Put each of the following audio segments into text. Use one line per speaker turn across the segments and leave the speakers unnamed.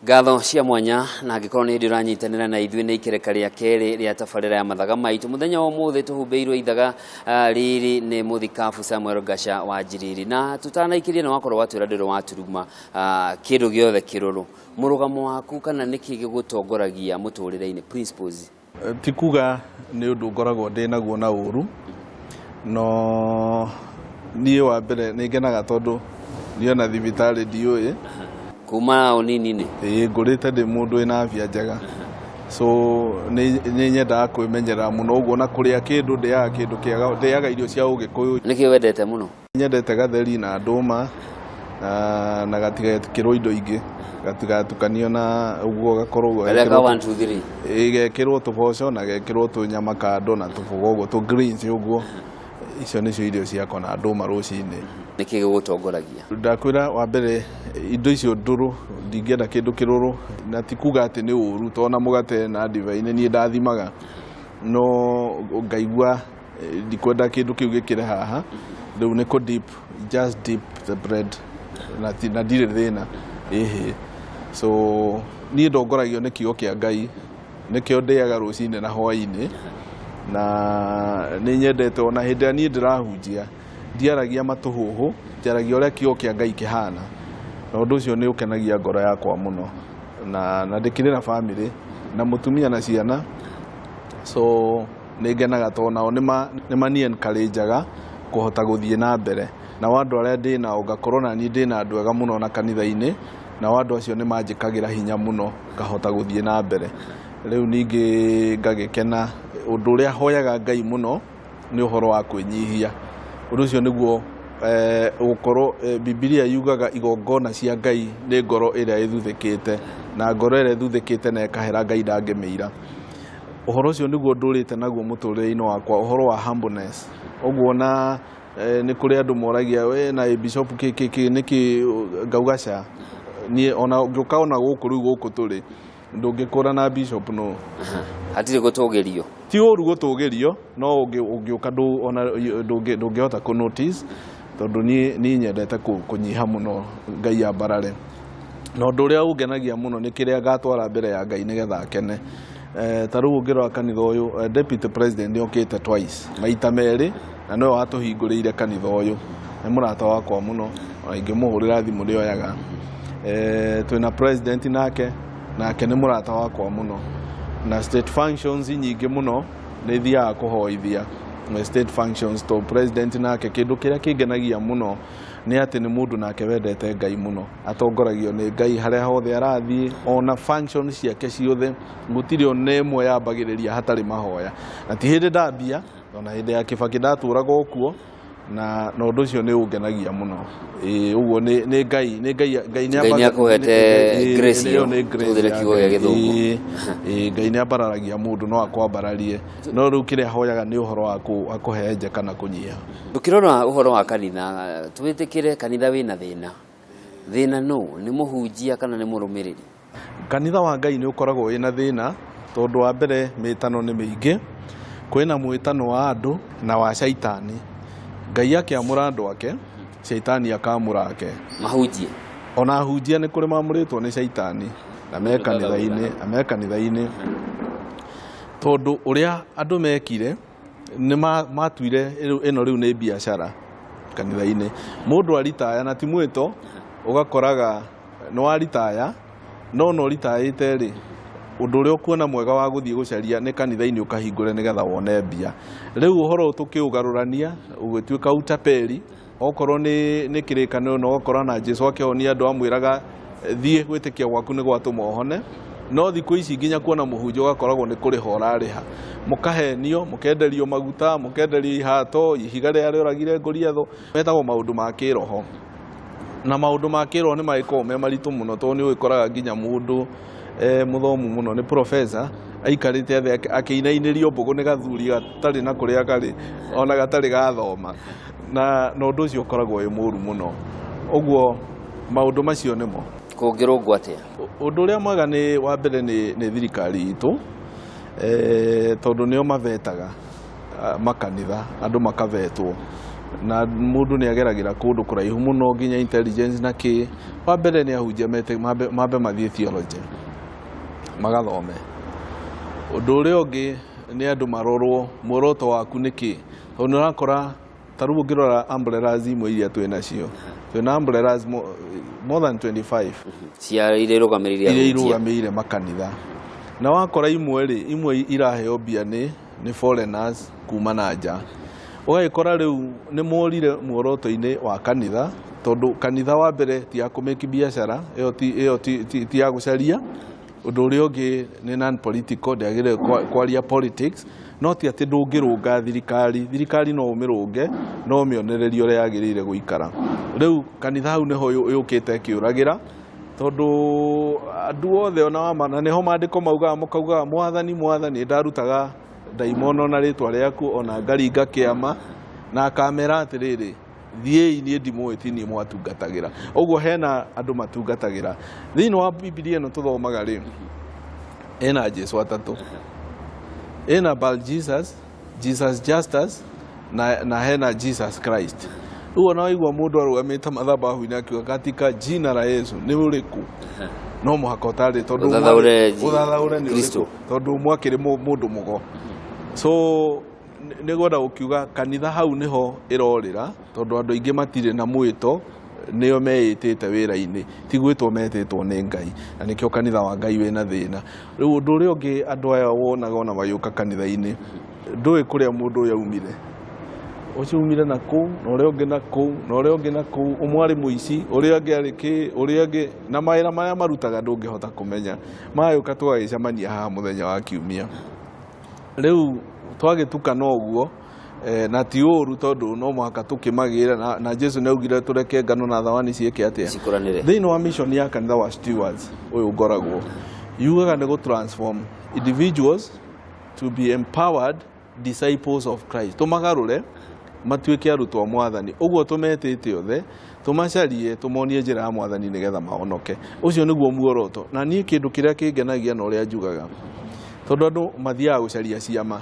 Ngatho cia mwanya na angĩkorwo nĩ hĩndĩ ũranyitanĩra na ithuĩ nĩ ikereka rĩa kerĩ rĩa tabarĩra ya mathaga maitũ. Mũthenya wa ũmũthĩ tũhumbĩirwo ithaga rĩrĩ nĩ mũthikabu Samuel Ngaca wa Njiriri, na tũtanaikĩria nĩ wakorwo watwĩra ndũrĩ waturuma kĩndũ gĩothe kĩrũrũ. Mũrũgamo waku kana nĩkĩ gĩgũtongoragia mũtũrĩre-inĩ, principles?
Ti kuga nĩ ũndũ ngoragwo ndĩ naguo na ũru, no niĩ wa mbere nĩ ngenaga tondũ niĩ ona thibitarĩ ndiũĩ.
Kuma ũnini-inĩ?
Ĩĩ, ngũrĩte ndĩ mũndũ wĩna afya njega, so nĩ nyendaga kwĩmenyerera mũno, ũguo na kũrĩa kĩndũ ndĩaga kĩndũ kĩega, ndĩaga irio cia ũgĩkũyũ.
Nĩkĩ wendete mũno?
Nyendete gatheri na ndũma na gatigekĩrwo indo ingĩ, gatigatukanio na ũguo gakorwo ũguo.
Karĩa ka 1 2 3.
Ĩĩ, gekĩrwo tũboco na gekĩrwo tũnyama kando na tũboga ũguo tũ greens ũguo. Icio nĩcio irio ciakwa na ndũma rũcinĩ.
Nĩkĩ gĩgũtongoragia?
Ndakwĩra wa mbere indo icio ndũrũ, ndingĩenda kĩndũ kĩrũrũ, na ti kuga atĩ nĩ ũru, tondũ ona mũgate na ndibei nĩ niĩ ndathimaga, no ngaigua ndikwenda kĩndũ kĩu gĩkĩre haha, rĩu nĩ kũ dip, just dip the bread na na ndirĩ thĩna ĩhĩ. So niĩ ndongoragio nĩ kiugo kĩa Ngai, nĩkĩo ndĩaga rũcinĩ na hwainĩ, na nĩ nyendete ona hĩndĩ ĩrĩa niĩ ndĩrahunjia ndiaragia matũhũhũ, njaragia ũrĩa kiugo kĩa Ngai kĩhana, na ũndũ ũcio nĩ ũkenagia ngoro yakwa mũno, na ndĩkĩrĩ na bamĩrĩ na mũtumia na ciana, so nĩ ngenaga tondũ nao nĩ mani encourage-aga kũhota gũthiĩ na mbere. Nao andũ arĩa ndĩ nao ngakorwo na niĩ ndĩ na andũ ega mũno na kanitha-inĩ, nao andũ acio nĩ manjĩkagĩra hinya mũno ngahota gũthiĩ na mbere. Rĩu ningĩ ngagĩkena, ũndũ ũrĩa hoyaga Ngai mũno nĩ ũhoro wa kwĩnyihia. Ũndũ ũcio nĩguo gũkorwo Bibilia yugaga igongona cia Ngai nĩ ngoro ĩrĩa ĩthuthĩkĩte, na ngoro ĩrĩa ĩthuthĩkĩte na ĩkahera Ngai ndangĩmĩira. Ũhoro ũcio nĩguo ndũrĩte naguo mũtũrĩre-inĩ wakwa, ũhoro wa humbleness. Ũguo na nĩ kũrĩ andũ moragia we na bishop kĩ kĩ kĩ nĩkĩ, ngauga ca niĩ ona ngĩũka ona gũkũ rĩu gũkũ tũrĩ ndũngĩkũra na bishop no
Hatirĩ gũtũgĩrio.
Ti ũru gũtũgĩrio, no ũngĩũka ona ndũngĩhota kũ notice, tondũ niĩ nyendete kũnyiha mũno, Ngai ambarare. Na ũndũ ũrĩa ũngenagia mũno nĩ kĩrĩa ngatwara mbere ya Ngai nĩgetha akene. Ta rĩu ũngĩrora kanitha ũyũ, deputy president nĩ okĩte twice, maita merĩ, na nĩwe watũhingũrĩire kanitha ũyũ. Nĩ mũrata wakwa mũno, ona ingĩmũhũrĩra thimũ nĩ oyaga. Twĩna president nake, nake nĩ mũrata wakwa mũno. Na state functions nyingĩ mũno nĩ thiaga kũhoithia state functions to president nake. Kĩndũ kĩrĩa kĩngenagia mũno nĩ atĩ nĩ mũndũ nake wendete Ngai mũno, atongoragio nĩ Ngai harĩa hothe arathiĩ, ona function ciake ciothe gũtirĩ ona ĩmwe yambagĩrĩria hatarĩ mahoya. Na ti hĩndĩ ndambia, ona hĩndĩ ya Kĩbakĩ ndatũraga o kuo, na ũndũ ũcio nĩ ũngenagia mũno. Ĩĩ, ũguo nĩ Ngai, nĩ Ngai, Ngai nĩ
Ngai nĩ akũhete grace
ĩyo
ĩyo,
nĩ grace
tũhũthĩre
ya
kiugo gĩa
Ngai.
Gĩthũngũ.
Ĩĩ, Ngai nĩ ambararagia mũndũ, no akwambararie, no rĩu kĩrĩa hoyaga nĩ ũhoro wa kũhehenjeka na kũnyiha.
Tũkĩrora ũhoro wa kanitha, twĩtĩkĩre kanitha wĩna thĩna. Thĩna nũ? Nĩ mũhunjia kana nĩ mũrũmĩrĩri?
Kanitha wa Ngai nĩ ũkoragwo wĩna thĩna, tondũ wa mbere mĩtano nĩ mĩingĩ. Kwĩna mwĩtano wa andũ na wa caitani. Ngai akĩamũra andũ ake, caitani akamũra ake.
Mahunjia?
Ona ahunjia nĩ kũrĩ mamũrĩtwo nĩ caitani na me kanitha-inĩ, na me kanitha-inĩ. Tondũ ũrĩa andũ mekire, nĩ matuire ĩno rĩu nĩ biacara kanitha-inĩ. Mũndũ aritaya na ti mwĩto, ũgakoraga nĩ waritaya, no ona ũritayĩte rĩ, ũndũ ũrĩa ũkuona mwega wa gũthiĩ gũcaria nĩ kanitha-inĩ ũkahingũre nĩgetha wone mbia. Rĩu ũhoro ũyũ tũkĩũgarũrania ũgĩtuĩka utapeli, okorwo nĩ kĩrĩkanĩro na ũgakora na Jesu akĩhonia andũ amwĩraga thiĩ gwĩtĩkia gwaku nĩ gwatũma ũhone. No thikũ ici nginya kuona mũhunjia ũgakoragwo nĩ kũrĩha ũrarĩha, mũkahenio, mũkenderio maguta, mũkenderio ihato, ihiga rĩrĩa rĩoragire Goliathũ, metagwo maũndũ ma kĩroho. Na maũndũ ma kĩroho nĩ magĩkoragwo me maritũ mũno, tondũ nĩ ũgĩkoraga nginya mũndũ mũthomu mũno nĩ professor aikarĩte thĩ akĩinainĩrio mbũgũ nĩ gathuri gatarĩ na kũrĩa karĩ ona gatarĩ gathoma, na ũndũ ũcio ũkoragwo wĩ mũru mũno. Ũguo maũndũ macio nĩmo.
Kũngĩrũngwo atĩa?
Ũndũ ũrĩa mwega nĩ wa mbere nĩ thirikari itũ, tondũ nĩo mabetaga makanitha, andũ makavetwo. Na mũndũ nĩ ageragĩra kũndũ kũraihu mũno nginya intelligence na kĩ. Wa mbere nĩ ahunjia mambe mathiĩ theology magathome. Ũndũ ũrĩa ũngĩ nĩ andũ marorwo muoroto waku nĩ kĩ, tondũ nĩ ũrakora ta rĩu ũngĩrora umbrellas imwe iria twĩ nacio, twĩna umbrellas more than 25
cia iria irũgamĩrĩire
iria
ahunjia.
Irũgamĩrĩire makanitha, na wakora imwe rĩ, imwe iraheo mbia nĩ foreigners kuma na nja, ũgagĩkora rĩu nĩ morire muoroto-inĩ wa kanitha, tondũ kanitha wa mbere ti ya kũmĩki biacara ĩyo, ti ĩyo ti ya gũcaria. Ũndũ ũrĩa ũngĩ nĩ non political, ndĩagĩrĩire kwaria politics, no ti atĩ ndũngĩrũnga thirikari. Thirikari no ũmĩrũnge, no ũmĩonererie ũrĩa yagĩrĩire gũikara. Rĩu kanitha hau nĩho yũkĩte ĩkĩũragĩra, tondũ andũ othe ona wama na nĩho maandĩko maugaga, mũkaugaga, "Mwathani, Mwathani, ndarutaga ndaimono na rĩtwa rĩaku, ona ngaringa kĩama," na akamera atĩrĩrĩ, "Thiĩi, niĩ ndimũĩ, ti niĩ mwatungatagĩra." Ũguo hena andũ matungatagĩra. Thĩinĩ wa Bibilia ĩno tũthomaga rĩ, ĩna Jesu atatũ, ĩna Bal Jesus, Jesus Justus na hena Jesus Christ. Rĩu ona waigua mũndũ arũgamĩte mathabahu-inĩ akiuga "katika jina la Yesu", nĩ ũrĩkũ? No mũhaka ũtarĩ, tondũ
ũthathaũre
ũthathaũre nĩ
Kristo.
ũrĩkũ, tondũ ũmwe akĩrĩ mũndũ mũgo. So nĩ ngwenda gũkiuga kanitha hau nĩho ĩrorĩra, tondũ andũ aingĩ matirĩ na mwĩto, nĩo meĩtĩte wĩra-inĩ, ti gwĩtwo metĩtwo nĩ Ngai, na nĩkĩo kanitha wa Ngai wĩna thĩna rĩu. Ũndũ ũrĩa ũngĩ, andũ aya wonaga ona magĩũka kanitha-inĩ, ndũĩ kũrĩa mũndũ ũyũ aumire, ũcio umire na kũu, na ũrĩa ũngĩ na kũu, na ũrĩa ũngĩ na kũu, ũmwe arĩ mũici, ũrĩa ũngĩ arĩ kĩ, ũrĩa ũngĩ na mawĩra marĩa marutaga ndũngĩhota kũmenya. Magagĩũka tũgagĩcemania haha mũthenya wa kiumia. Rĩu twagĩtukana ũguo, na ti ũru, tondũ no mũhaka tũkĩmagĩra na Jesu nĩ augire tũreke ngano na thawani ciĩke atĩa?
Cikũranĩre.
Thĩinĩ wa mission ya kanitha wa Stewards ũyũ ngoragwo, yugaga nĩ gũ transform individuals to be empowered disciples of Christ, tũmagarũre matuĩke arutwo a Mwathani. Ũguo tũmetĩte othe, tũmacarie, tũmonie njĩra ya Mwathani nĩgetha mahonoke. Ũcio nĩguo muoroto. Na niĩ kĩndũ kĩrĩa kĩngenagia na ũrĩa njugaga, tondũ andũ mathiaga gũcaria ciama,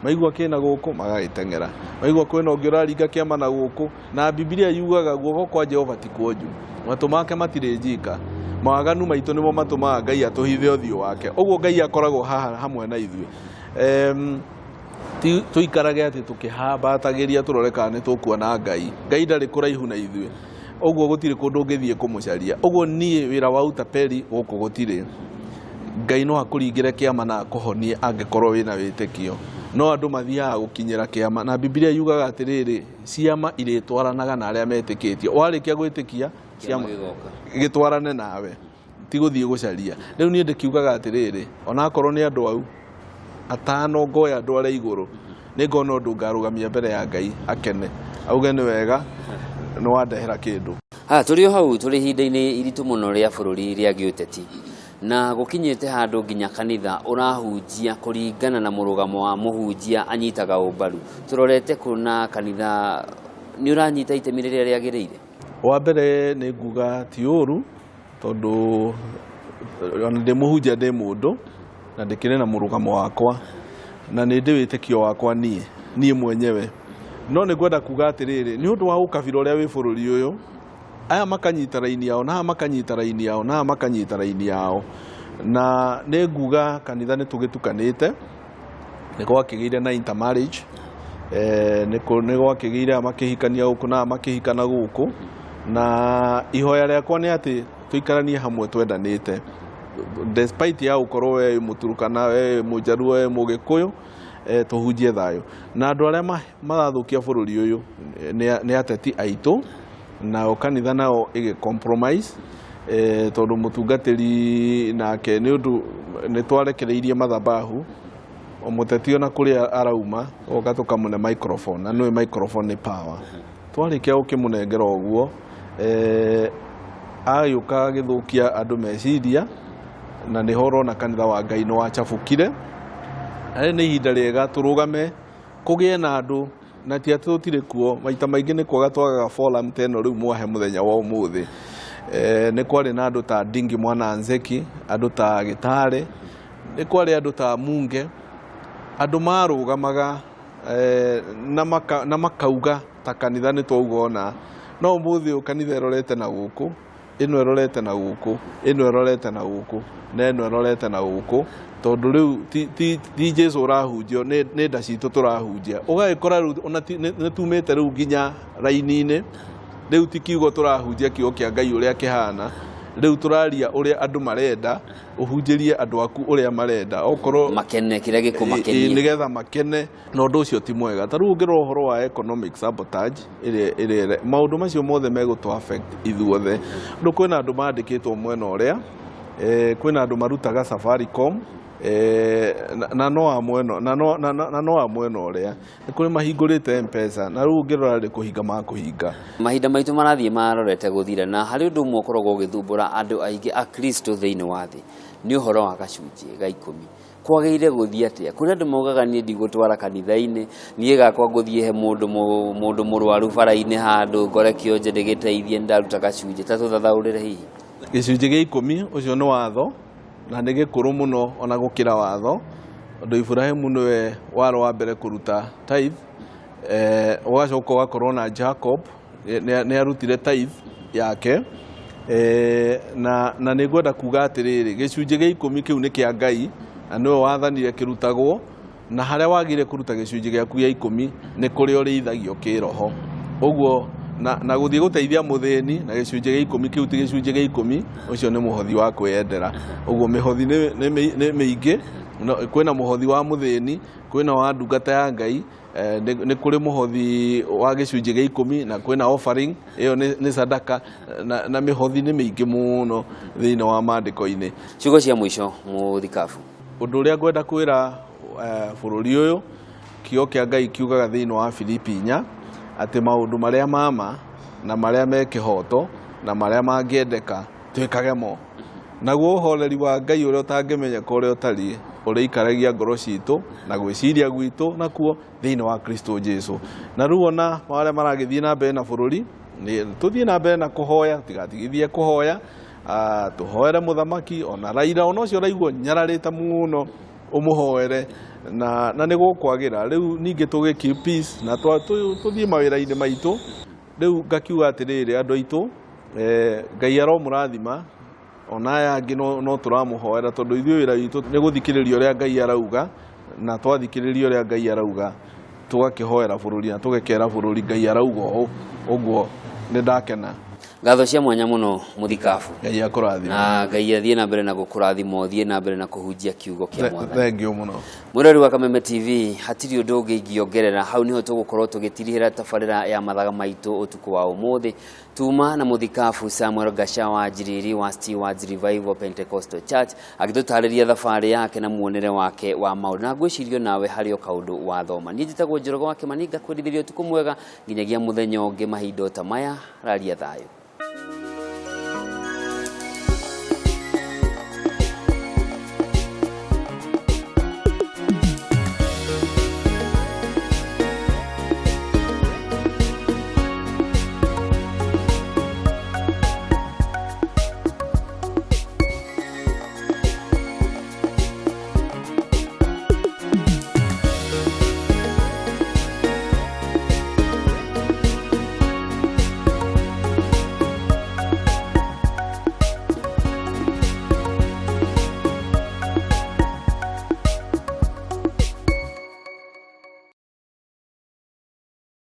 maigua kĩna gũkũ magagĩteng'era, maigua kwĩna ũngĩ ũraringa kĩama na gũkũ, na Bibilia yugaga guoko kwa Jehova ti kuonju, matũ make matirĩ njika, mawaganu maitũ nĩmo matũmaga Ngai atũhithe ũthiũ wake. Ũguo Ngai akoragwo haha hamwe na ithuĩ. Ti tũikarage atĩ tũkĩhambatagĩria tũrore kana nĩ tũkuona Ngai. Ngai ndarĩ kũraihu na ithuĩ, ũguo gũtirĩ kũndũ ũngĩthiĩ kũmũcaria. Ũguo niĩ wĩra wa utapeli gũkũ gũtirĩ. Ngai no akũringĩre kĩama na akũhonie angĩkorwo wĩna wĩtĩkio, no andũ mathiaga gũkinyĩra kĩama, na Bibilia yugaga atĩrĩrĩ, ciama irĩtwaranaga na arĩa metĩkĩtie. Warĩkia gwĩtĩkia,
kĩama
ciama
gĩgoka.
Gĩtwarane nawe, ti gũthiĩ gũcaria. Rĩu niĩ ndĩkiugaga atĩrĩrĩ, onakorwo nĩ andũ au atano ngoya ndware igũrũ, nĩ ngona ũndũ ngarũgamia mbere ya Ngai akene, auge nĩ wega nĩ wandehera kĩndũ.
Ha tũrĩ o hau, tũrĩ ihinda-inĩ iritũ mũno rĩa bũrũri rĩa gĩũteti, na gũkinyĩte handũ nginya kanitha ũrahunjia kũringana na mũrũgamo wa mũhunjia anyitaga ũmbaru. Tũrorete kũ na kanitha nĩ ũranyita itemi rĩrĩa rĩagĩrĩire?
Wa mbere nĩ nguga ti ũru, tondũ ona ndĩ mũhunjia, ndĩ mũndũ na ndĩkĩrĩ na mũrũgamo wakwa, na nĩ ndĩ wĩtĩkio wakwa niĩ mwenyewe. No nĩ ngwenda kuga atĩrĩrĩ, nĩ ũndũ wa ũkabira ũrĩa wĩ bũrũri ũyũ, aya makanyita raini yao, na aya makanyita raini yao, na aya makanyita raini yao, na nĩ nguga kanitha nĩ tũgĩtukanĩte. Nĩ gwakĩgĩire na intermarriage, nĩ gwakĩgĩire aya makĩhikania gũkũ na aya makĩhikana gũkũ, na ihoya rĩakwa nĩ atĩ tũikaranie hamwe twendanĩte, despite ya gũkorwo we wĩ Mũturukana, we wĩ Mũjaruo, we wĩ Mũgĩkũyũ, tũhunjie thayũ. Na andũ arĩa marathũkia bũrũri ũyũ nĩ ateti aitũ, nao kanitha nao ĩgĩ compromise, tondũ mũtungatĩri nake nĩ ũndũ nĩ twarekereirie mathabahu, o mũteti ona kũrĩa arauma oka tũkamũne microphone, na nĩũĩ microphone nĩ power. Twarĩkia gũkĩmũnengera ũguo, agĩũka agĩthũkia andũ meciria, na nĩho ũrona kanitha wa Ngai nĩ wacabũkire. Na rĩu nĩ ihinda rĩega tũrũgame, kũgĩe na andũ, na ti atĩ tũtirĩ kuo. Maita maingĩ nĩ kwaga twagaga forum ta ĩno rĩu mwahe mũthenya wa ũmũthĩ. Nĩ kwarĩ na andũ ta Ndingi Mwana Nzeki, andũ ta Gĩtarĩ, nĩ kwarĩ andũ ta Munge, andũ marũgamaga na makauga ta ta kanitha nĩ twauga ona no ũmũthĩ ũyũ kanitha ĩrorete na gũkũ, ĩno ĩrorete na gũkũ, ĩno ĩrorete na gũkũ, na ĩno ĩrorete na gũkũ, tondũ rĩu ti, ti, ti Jesu ũrahunjio, nĩ nĩ nda citũ tũrahunjia. Ũgagĩkora rĩu ona nĩ tumĩte rĩu nginya raini-inĩ, rĩu ti kiugo tũrahunjia kiugo kĩa Ngai ũrĩa kĩhana, rĩu tũraria ũrĩa andũ marenda, ũhunjĩrie andũ aku ũrĩa marenda, okorwo
makene kĩrĩa gĩkũmakenia,
nĩgetha makene, na ũndũ ũcio ti mwega. Ta rĩu ũngĩrora ũhoro wa economic sabotage ĩrĩa maũndũ macio mothe megũtũ affect ithuothe. Ũndũ kwĩna andũ mandĩkĩtwo mwena ũrĩa, kwĩna andũ marutaga Safaricom, na no a mwena, na no, na, na, na no a mwena ũrĩa. Nĩ kũrĩ mahingũrĩte M-Pesa, na rĩu ũngĩrora nĩ kũhinga makũhinga.
Mahinda maitũ marathiĩ marorete gũthira, na harĩ ũndũ ũmwe ũkoragwo ũgĩthumbũra andũ aingĩ Akristo thĩinĩ wa thĩ, nĩ ũhoro wa gacunjĩ ga ikũmi. Kwagĩrĩire gũthiĩ atĩa? Kũrĩ andũ maugaga niĩ ndigũtwara kanitha-inĩ, niĩ gakwa ngũthiĩ he mũndũ mũndũ mũrwaru bara-inĩ handũ, ngore kĩonje ndĩgĩteithie nĩ ndaruta gacunjĩ. Ta tũthathaũrĩre hihi.
Gĩcunjĩ gĩa ikũmi, ũcio nĩ watho, na nĩ gĩkũrũ mũno ona gũkĩra watho, tondũ Iburahĩmu nĩwe warĩ wa mbere kũruta tithe, ũgacoka ũgakorwo na Jacob, nĩ arutire tithe yake, na nĩ ngwenda kuga atĩrĩrĩ, gĩcunjĩ gĩa ikũmi kĩu nĩ kĩa Ngai, na nĩwe wathanire kĩrutagwo, na harĩa wagĩrĩire kũruta gĩcunjĩ gĩaku gĩa ikũmi nĩ kũrĩa ũrĩithagio kĩroho. Ũguo na gũthiĩ gũteithia mũthĩni na gĩcunjĩ gĩa ikũmi kĩu ti gĩcunjĩ gĩa ikũmi, ũcio nĩ mũhothi wa kwĩyendera. Ũguo mĩhothi nĩ mĩingĩ, kwĩna mũhothi wa mũthĩni, kwĩna wa ndungata ya Ngai, nĩ kũrĩ mũhothi wa gĩcunjĩ gĩa ikũmi, na kwĩna offering, ĩyo nĩ sadaka, na mĩhothi nĩ mĩingĩ mũno thĩinĩ wa maandĩko-inĩ.
Ciugo cia mũico mũthikabu.
Ũndũ ũrĩa ngwenda kwĩra bũrũri ũyũ, kiugo kĩa Ngai kiugaga thĩinĩ wa Filipi 4 atĩ maũndũ marĩa ma ma na marĩa me kĩhoto na marĩa mangĩendeka twĩkage mo. Naguo ũhoreri wa Ngai ũrĩa ũtangĩmenyeka ũrĩa ũtariĩ ũrĩikaragia ngoro citũ na gwĩciria gwitũ nakuo thĩinĩ wa Kristo Jesu. Na rĩu ona marĩa maragĩthiĩ na mbere na bũrũri, tũthiĩ na mbere na kũhoya, tigatigithie kũhoya, tũhoere mũthamaki ona Raila, ona ũcio ũraigua nyararĩte mũno, ũmũhoere na nĩ gũkwagĩra. Rĩu ningĩ tũgĩ keep peace na tũthiĩ mawĩra-inĩ maitũ. Rĩu ngakiuga atĩrĩrĩ, andũ aitũ, Ngai aromũrathima, ona aya angĩ no tũramũhoera, tondũ ithuĩ wĩra witũ nĩ gũthikĩrĩria ũrĩa Ngai arauga, na twathikĩrĩria ũrĩa Ngai arauga tũgakĩhoera bũrũri na tũgekera bũrũri Ngai arauga ũũ. Ũguo nĩ ndakena.
Ngatho cia mwanya mũno mũthikabu.
Ngai akũrathime.
Na Ngai athiĩ na mbere na gũkũrathima, ũthiĩ na mbere na kũhunjia kiugo kĩa Mwathani.
Thank you mũno.
Mwĩrori wa Kameme TV, hatirĩ ũndũ ũngĩ ingĩongerera hau, niho tũgũkorwo tũgĩtirihĩra tabarĩra ya mathaga maitũ ũtukũ wa ũmũthĩ. Tuma na mũthikabu Samuel Gasha wa Njiriri wa Stewards Revival Pentecostal Church agĩtũtarĩria thabarĩ yake na muonere wake wa maũndũ, na ngwĩciria nawe harĩ o kaũndũ wathoma. Niĩ njĩtagwo Njoroge wa Kĩmani, ngakwendithĩria ũtukũ mwega nginyagia mũthenya ũngĩ mahinda o ta maya. Raria thayũ.